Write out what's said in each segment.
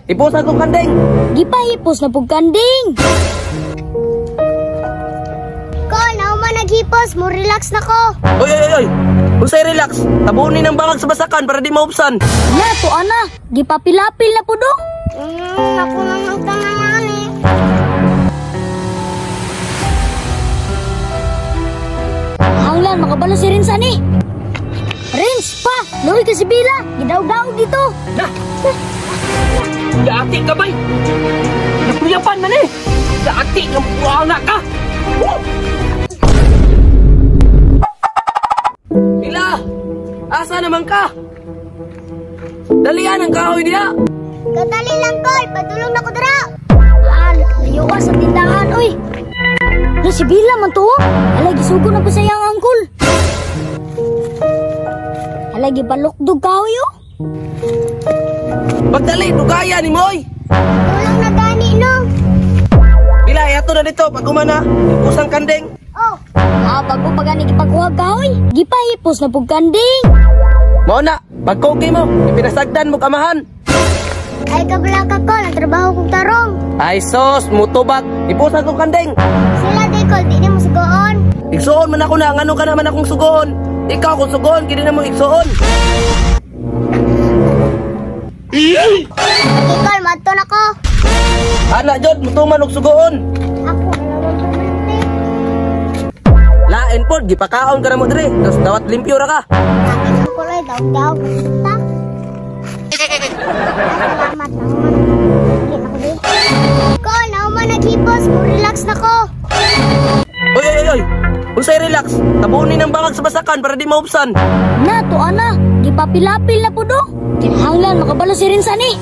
Ipusa kong kanding. Gipahipos na pug kanding. Ko, nauma naghipos, mo relax na ko. Oy, oy, oy. Unsay relax? Tabunin ang bangag sa basakan para di maupsan. Na to ana, gipapilapil na pud oh. Ako na lang tanan eh. Hanglan makabalo si Rins ani. Rins pa, luoy ka si Bila, gidaw-daw dito. Na. Yaati ka bay. Nakuyapan man eh. Yaati ka buang ka. Woo! Bila, asa naman ka? Dalian ang kahoy diha. Kadali lang kol, padulong na ko dira. Ah, layo ka sa tindahan oy. Na si Bila man to. Ala gisugo na po sa iyang angkol. Ala gipalukdog kahoy oh. Pagdali, dugaya ni Moy. Tulong na gani no. Bila, yato na dito pag umana, ipusang kanding. Oh, Ah, bago pa gani gipagkuha kahoy, gipahipos na pug kanding. Mao na, pagkoki mo, ipinasagdan mo kamahan. Ay kabala ka kol, ang trabaho kong tarong. Ay sos, mutubag, ipusan kong kanding. Sila di kol, di na mo sugoon. Igsuon man ako na, ngano ka naman akong sugoon. Ikaw kung sugoon, kini na mo igsuon. Okay kol, madto na ko. Ana jod, mutuman og sugoon. Ako na lang permanente. Lain pod, gipakaon ka na mo diri, tapos dawat limpyo ra ka. Akin ang kulay, daw-daw. Ta. Salamat na man. Hindi na ko di. Kol, nauma naghipos, mo relax na ko. Oy, oy, oy, oy. Unsay relax? Tabunin ang bangag sa basakan para di maupsan. Na to ana, gipapilapil na pud oh. Kinahanglan makabalo si Rins ani.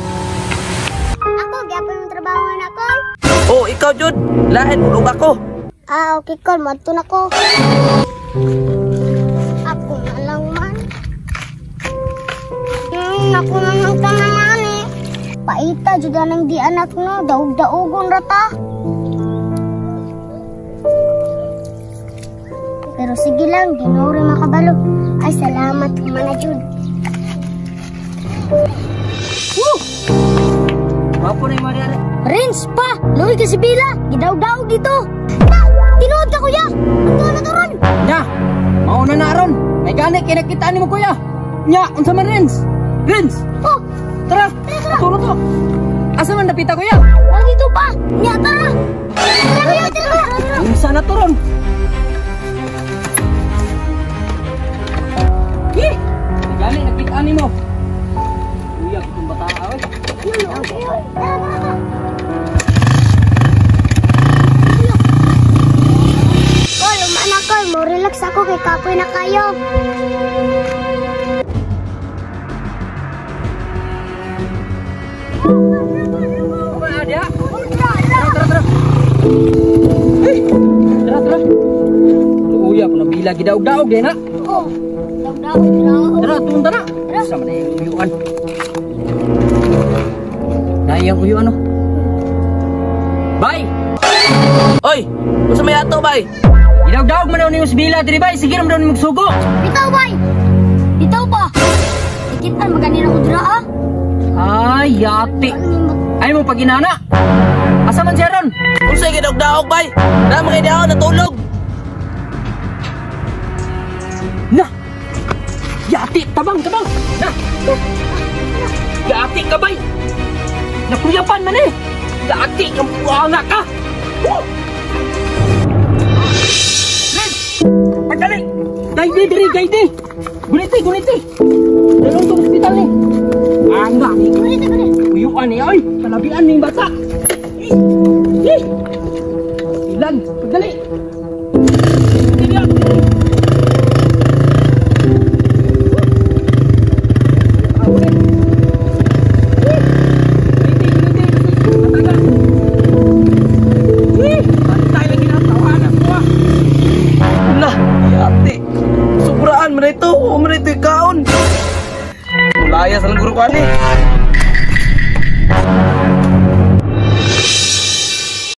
Ako, gyapon mong trabaho na kol. Oh, ikaw jud, lain pud og ako. Ah, okay kol, madto na ko. Ako na lang man. Ako na lang tanan eh. Paita, jud nang di anak no, daog-daogon rata. Pero sige lang, Ginoo ra makabalo. Ay, salamat humana jud. Woo! Wapo na yung mga diari. Rins pa, luoy ka si Bila, gidaw-daw dito. Na, tinuod ka kuya. Adto na to ron. Nya, mauna na aron. May gani kay nakita nimo kuya. Nya, unsa man Rins? Rins! Oh, Tara, tulong to. Asa man napita kuya? nandito pa. Nya, tara. Tara kuya, tara. Unsa na to ron? Eh, may gani nakita nimo. Kuya, itong bata oy. Kol, umana kol, mo relax ako kay kapoy na kayo. Tara, tara, tara. Hey, tara, tara. Kuya, kung nabila gidaog-daog din ha. Oh, daw-daw, daw. Tara, tunta na. Sama na yung uyuan. Naiyang uyuan, no? Bay! Oy, unsa may ato bay? Gidaog-daog man daw nimo si Bila diri bay. Sige naman daw nimo magsugo. Bitaw bay. Bitaw pa. Ikitan maganina ko dira ah. Ay, yati. Ay mo paginana. Asa man siya ron? Unsay gidaog-daog bay? Na mga daw natulog. Na! Yati, tabang, tabang. Na! Yati ka bay. Nakuyapan man eh. Yati ka buanga ka. Woo! Red! Pagdali! Gaidi diri, gaidi. Guniti, guniti. Dalong tong ospital ni. Angga ni. Uyuan ni oy, kalabian ning bata. Eh! Ilan, pagdali.